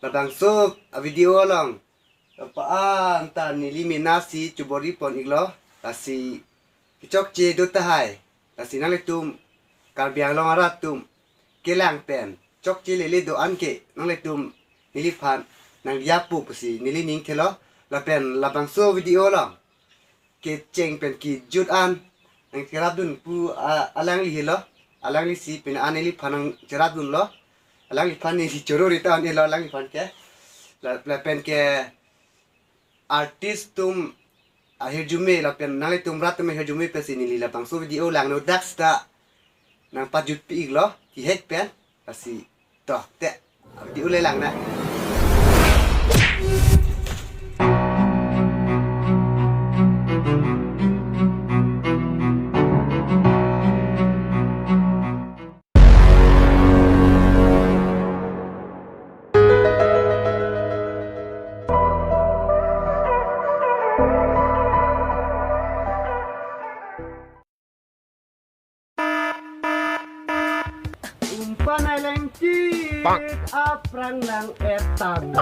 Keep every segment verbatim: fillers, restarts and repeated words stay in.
Labangso a video along pa-an ta neli mena si chobor-i pon iklo, lasi kechokche do tahai, lasi nanglitum Karbi Anglong arat atum kelang pen chokche lele do-an ke nanglitum neliphan nang diya pu pusi neli ning thelo, lapen labangso video along kecheng pen kejut an nang cherapdun pu a-, alangli helo, alangli si pen an neliphan nang cherapdunlo, alangliphan neli choro rita an helo alangliphan ke. La, lapen ke artist atum ahirjume lapen nanglitum rat atum ahirjume pensi neli labangso video langno dak seta nang pajutpi iklo, kihek pen, lasi to te video le lang na. Umpan eleng tik aphrang nang etang.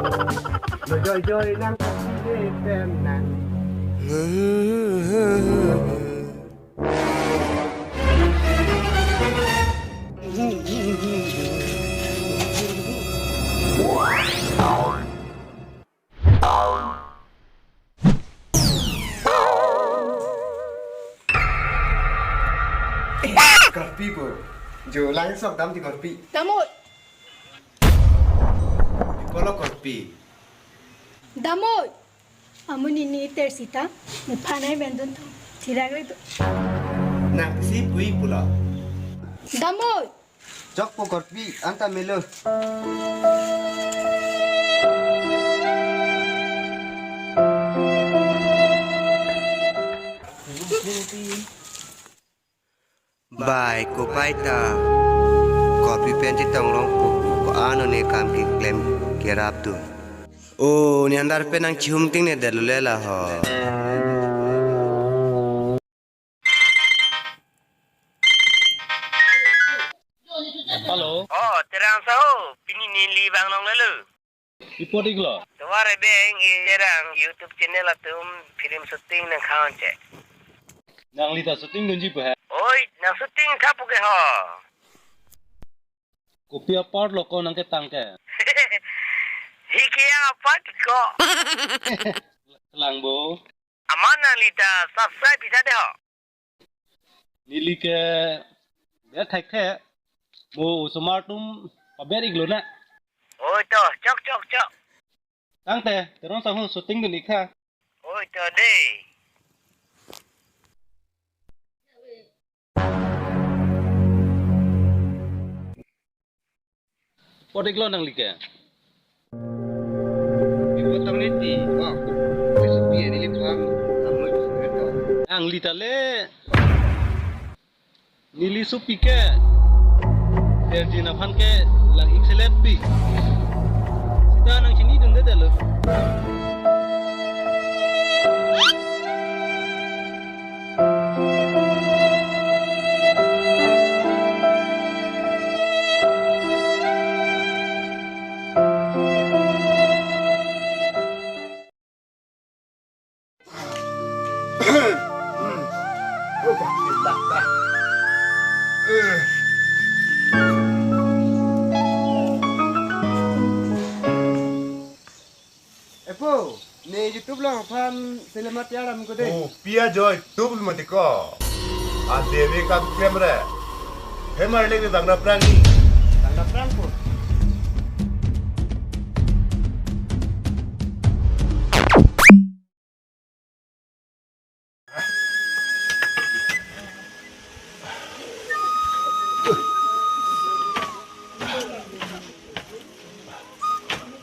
Joy joy nang kasih tenang. Korpi bo. Jo lang sok dam di korpi. Damoi. Pi pulo korpi. Damoi. Amun ini tersita. Nephanai bendun tu. Tidak itu. Nang si pui pulo. Damoi. Chokpo korpi, anta melo. Bai, kopai ta. Korpi pen chetong rong pu, ko ano ne kam keklem kerapdun. O, ne andar pen nang chihum ting ne delu lela ho. Hello. Oh, Terang Sahu, pini neli bang long lelo. Pi apot iklo? Tovar ebeng i Terang YouTube channel atum film shooting nang khaon che. Nangli ta shooting dunji pu he? Oi, nang shooting tha pu ke ho. Kopi a-part lo ko nang ketang ke? Hi ke a-part ko. Kelang bo. Aman nangli ta subscribe pisa de ho. Neli ke ber thekthe. Mo osomar atum paber iklo na. Oi to, chok chok chok. Tangte, Terang Sahu shooting dun ik tha. Oi to de. Pi apot iklo nangli ke? Pi apot tong niti. Oh, besok dia neli paham. Kamu itu betul. Nangli ta le. Neli supi ke. Serjin aphan ke lang ik selet pi. Sita nang chinidunde delo. Epo, ne YouTube along aphan film atiar am ko de. Oh, pi ajoy, tubul mati ko. Ante ve kam klem re. He mar leng ni bang na prang ni. Bang na prang ko.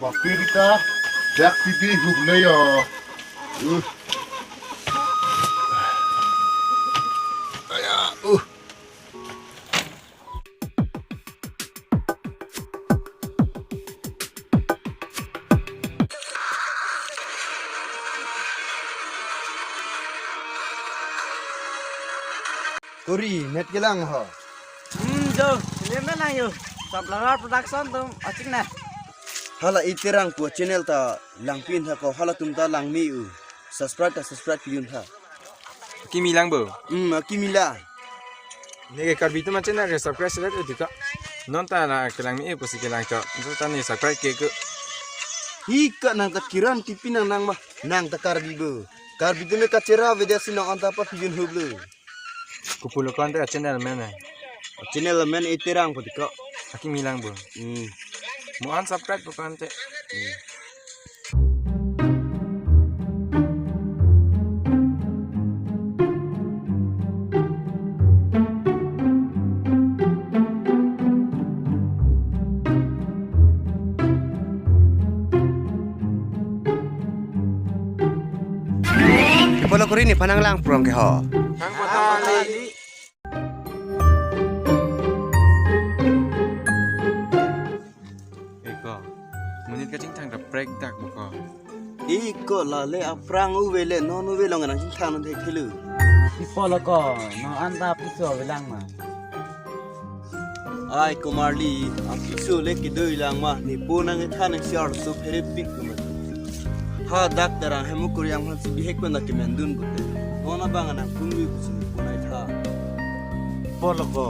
Bapirita, jak pipi hum na ya. Uh. Aya, uh. Kori, net kelang ho. Hmm, jo, film na lang yo. Sab Larar Production atum aching na. Hala Iterang pu channel ta langpin tha ko, halatum ta langme-u. Subscribe ta subscribe pidun tha. Kimi lang bo. Hmm, akimi lang. Neke Karbi atum channel ke subscribe seret tiko. Non ta na kelang me-u pusi kelang chok. Non ta ne subscribe ke ko. Hi ka nang ta kiran tipi nang nang ma. Nang ta Karbi bo. Karbi atum ke kachera avedet si non anta pa pidun hublo. Kopulo ko ante channel amen eh. Channel amen Iterang pu tiko. Akimi lang bo. Hmm. Mo-an subscribe ko ante. Hmm. Kepolo kori nephan nang lang prong ke ho. Nang kota li. Eko, monit kachingthang kaprek dak bo ko. Eko, lale aphrang ave le, non ave along nang chingthang non thekthelo. Kepolo ko, non anta apiso avelang ma. Ai komarli, apiso le kedo-i lang ma, nepo nang-ethan nang si arloso pherepik ma. Ha dak Terang hem okori-ang aphan si bihek pen dak kemendun pute. Non abang nang pungwi pusi nepo nang-ethan. Kepolo ko.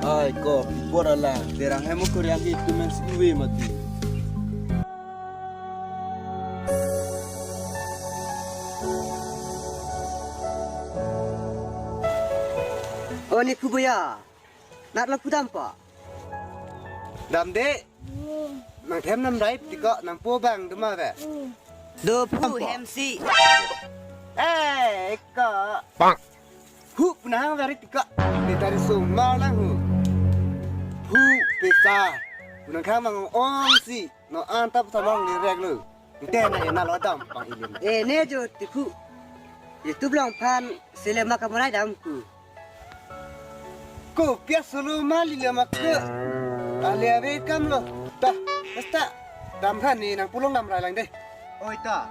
Ai ko, pi apot alang, Terang hem okori-ang ke itum men si ave mati. O ne kubuya, nat lo pudam pa. Damde, nang them nam rai tiko, nang po abang duma ve. Do phu hem si. Eh, ko. Pang. Hu punang vari tiko. Ni tari sumar lang hu. Hu pesa. Punang khamang ong si. Non anta samong ni rek lo. Ite na ena lo dam pang ilim. Eh, ne jo tiku. YouTube along aphan selema kamonai dam ku. Ko pia solo mali le mak ke. Ale ave kam lo. Ta, basta. Dam khan ni nang pulong dam rai lang de. Oi ta.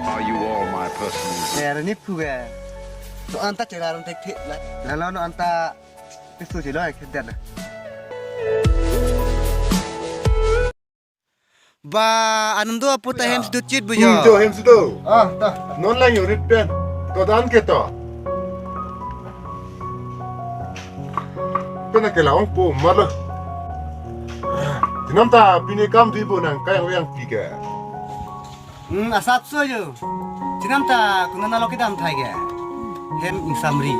Are you all my personal? Eh, rani phu eh. Non anta chera rong tek thek la. Lalo non anta pisu chelo eh, khedan. Ba, anam do apo ta hem si do chit bu jo. Hmm, jo hem si do. Ah, ta. Non lang yo rit pen. To dan ke to. Pen ke la ong po malo. Chenam ta pine kam di bo nang kayang wayang pi ke. Hmm, asap so jo. Chenam ta konat lo kedam thai ke. Hem ingsamri.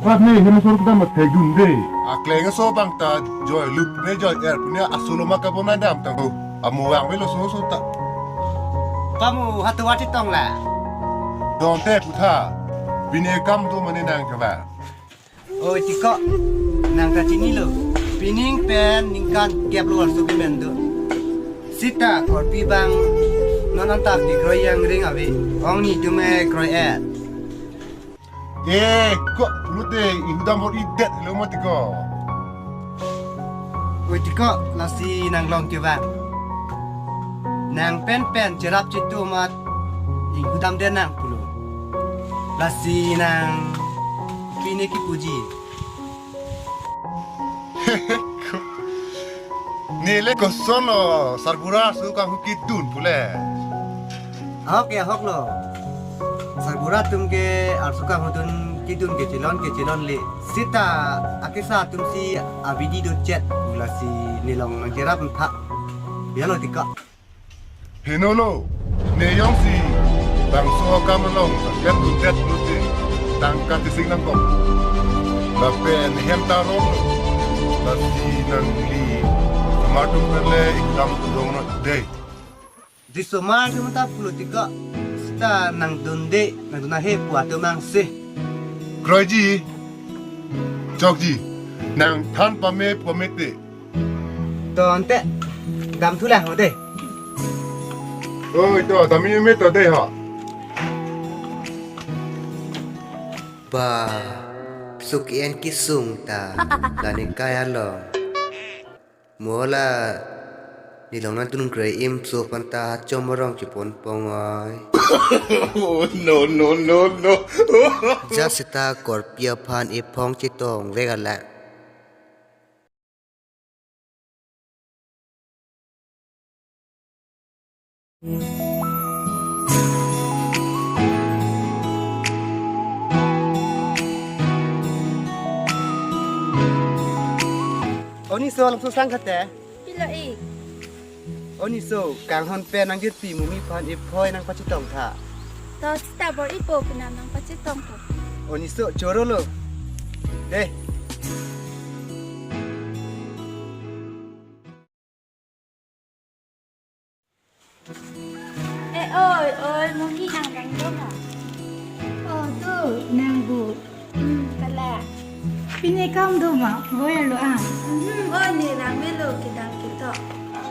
Pap ne hem asor kedam athai dun de. Akleng aso abang ta joi lup ne joi er punya asolo ma kabonai dam tang ho. Amo vang velo so so ta. Kamu hatu wati tong la. Don te putha. Pine kam do mane nang kaba. Oi tiko, nang kachinilo. Pining pen ningkan kep luar suki mendo. Sita korpi abang non anta kekroi yang ring ave. Ong ni tume kroi et. Eh, ko pulute ingdam hor idet lo mati ko. Oi tiko, lasi nang long kevang. Nang pen pen cherap chitu mat ingdam den nang pulo. Lasi nang pine kipuji. Nile koson lo sarbura su kang hukit dun pule. Ahok ya ahok lo. Sarbura atum ke arsu kang hudun kidun kechelon kechelon le. Sita akesa atum si abidi do chet. Lasi nelong nang cherap ntha. Ya lo tika. Heno lo, ne yong si bangso akam along, ket tu tet tu te, tangka tising nangkok. Lapen hem ta long lo, lasi nangli, amar tum perle ikdam tu long no dei. Di somar tum ta pulo tika, sita nang dun de, nang dun ahe pu atum angse. Kroiji, chokji, nang than pame pame te. To ante, dam thu lang ho de. Oi, to, dam ini me to de ho. Ba, suk en kisung ta, la ne kaya lo. Mola, nelong nang tunung kre im so panta chom rong chipon pong oi. Oh, no, no, no, no. Ja sita korpi aphan iphong chitong vek ala. O niso, alangso sang kate. Pilo ik. O niso, kanghon pen nangjutpi Mumi aphan ephoi nangpachetong tha. To sita bor-ipo, penap nangpachetong tha. O niso, choro lo. De. Eh, oi, oi, Mumi, nang vanglo ma? Oh, to, nang bu. Hmm, kala. Pini kam do ma, voi arlo ang. Hmm, oi, ne rang melo kedam ketok.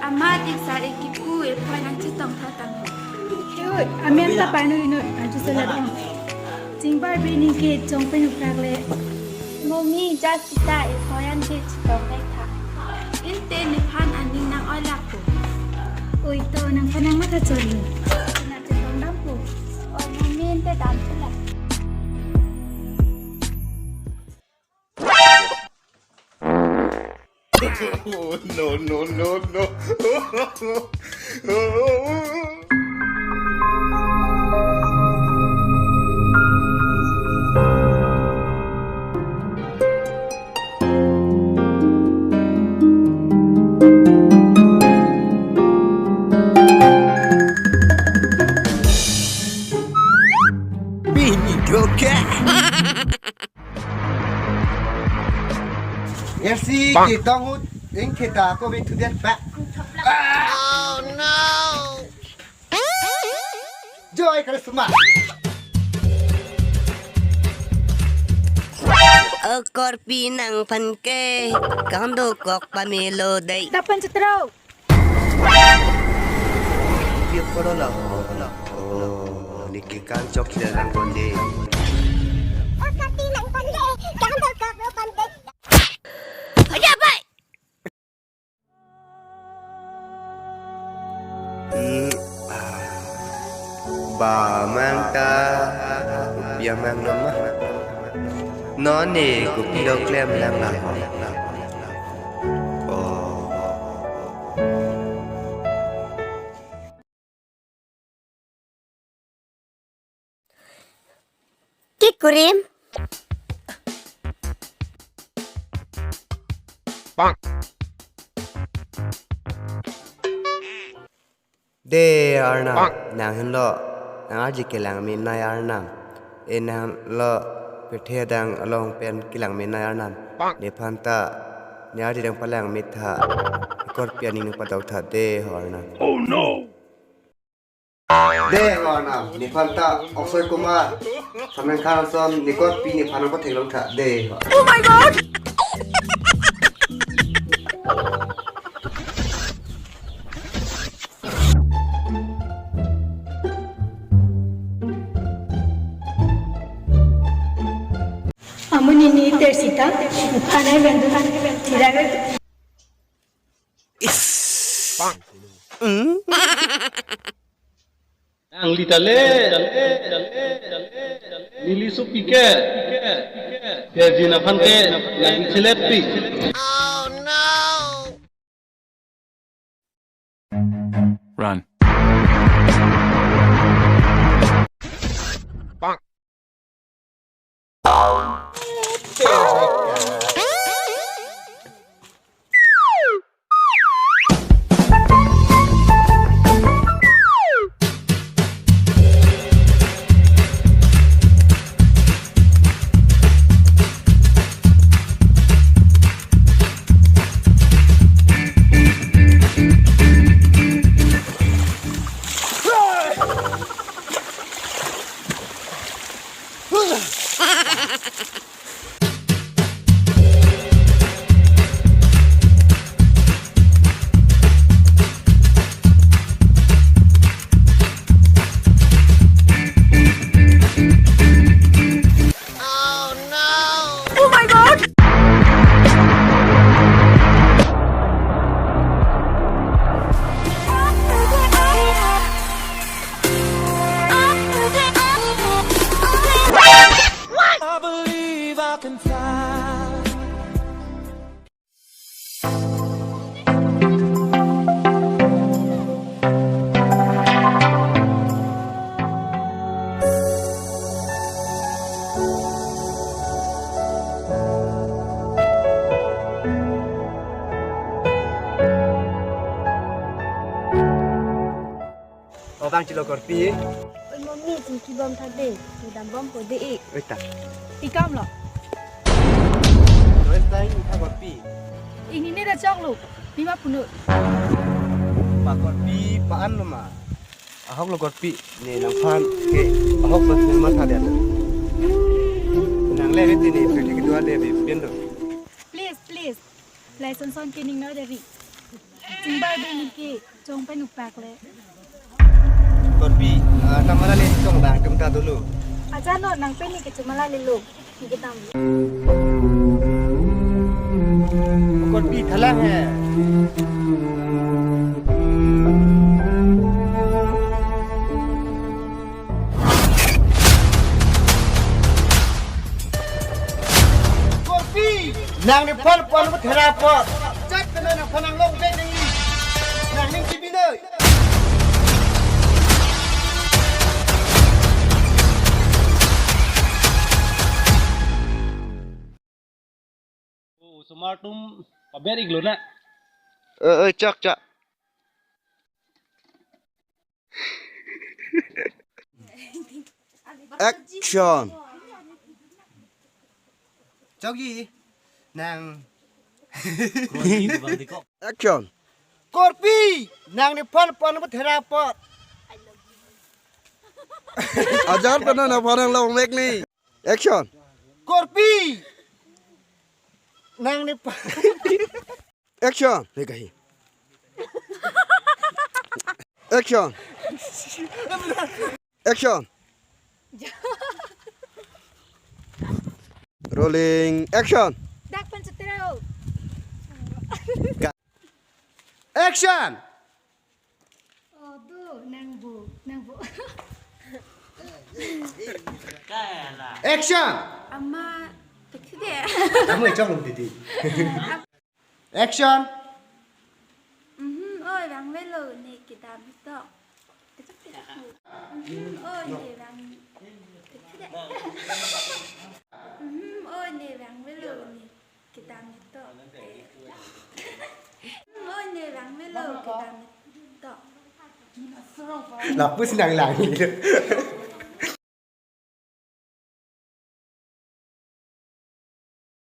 Amat ik sar ik kipu ephoi nangchetong tha tangho. He oi, amen ta parnu ino, arjuso la dong. Chingbar bini ke chongpen uprak le. Mumi, ja sita ephoi an ke chetong le tha. Inte nephan aning nang-oilak po. Oi to, nangphan nangmatha chori. Nang chetong dampo. O Mumi, inte dam chula. No, no, no, no. Bini doka. Ersi ketong ahut, eng keta ko be thudet ba. Oh no! Joy Christmas. Akorpi nangphan ke, kam dokok pamelo dei. Dapan cetro. Dia poro la ho, la ho. Oh, niki kan chok sila nang konde. Oh, kati nang konde. Kan do kap lo konde. Aja, pai. Hmm, ah. Ba mang ta, pia mang nama. None kopi lo klem lang la ho. Oh. Kikurim. De Arnam, nang henlo, nang arje kelang menai Arnam. E nanglo, pirthe adang along pen kelang menai Arnam. Nephan ta, ne arje dang palang metha. Akorpi aning nangpadok tha de ho Arnam. Oh no! De ho Arnam, nephan ta Akshay Kumar, Salman Khan ason, ne akorpi nephan nangpatheklong tha de ho. Oh my God! Amonit ni tersita, panai bendu, tiraga. Is. Hmm? Nangli ta le, neli sopi ke, Kevin aphan ke, nangli chelet pi. Run. Oh my God! I believe I can fly. O bang chilo korpi. Oi mommy, chingki bom tha de, chingdam bom ko de ik. Oi ta. Ikam lo. Oi ta ik tha korpi. Ingni ne da chok lo, pima punu. Pa korpi, pa an lo ma. Ahok lo korpi, ne nangphan ke ahok lo, ne matha dia. Nang le reti ne peke kedua de bi pian do. Please, please. License on ke ning no dari. Chingbar de ning ke chong pen upak le. Korpi, ah, tamala le chong dang tum ta dulu. Aja no nang pen ni ke chumala le lo. Ni ke tam. Korpi thalang he. Korpi! Nang nephan pon mo thera po. Chat kana nangphan nanglong bek nang ni. Nang ning kibi noi. O osomar atum paber ik lo na. Eh, eh, chak, chak. Action. Chokji, nang. Action. Korpi, nang nephan pon mo thera po. Ajar pen nangphan nanglong bek ni. Action. Korpi, nang nephan. Action. He kahi. Action. Action. Rolling. Action. Dak pen cetera o. Action. Odo, nang bo, nang bo. Action. Ama, tekide. Kamu ecok lo titi. Action. Mhm, oi, vangvelo ne kedam hito. Mhm, oi, ne vang. Mhm, oi, ne vangvelo ne kedam hito. Mhm, oi, ne vangvelo kedam hito. Lapus nang lang.